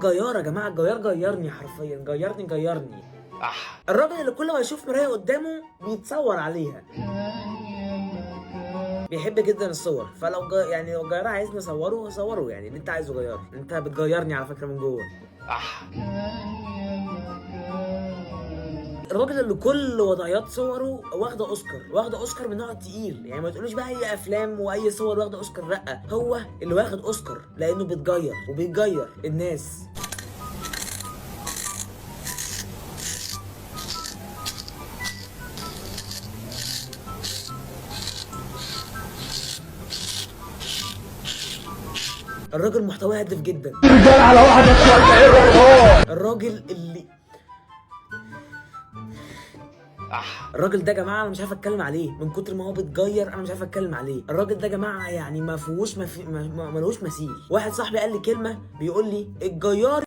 الجيار يا جماعة، الجيار جيرني حرفيا، جيرني جيرني. الراجل اللي كل ما يشوف مراية قدامه بيتصور عليها، بيحب جدا الصور. فلو يعني لو جيار عايزني اصوره صوره، يعني اللي انت عايزه غير. انت بتغيرني على فكرة من جوه. الراجل اللي كل وضعيات صوره واخده اوسكار، واخده اوسكار من نوع تقيل، يعني ما تقولوش بقى اي افلام واي صور واخده اوسكار، لا هو اللي واخد اوسكار لانه بيتغير وبيتغير الناس. الراجل محتواه هادف جدا. الراجل اللي الراجل ده يا جماعة انا مش عارف اتكلم عليه من كتر ما هو بيتغير، انا مش عارف اتكلم عليه. الراجل ده يا جماعة يعني ما فيهوش ما في ما ملوش مثيل. واحد صاحبي قال لي كلمة، بيقول لي الجيار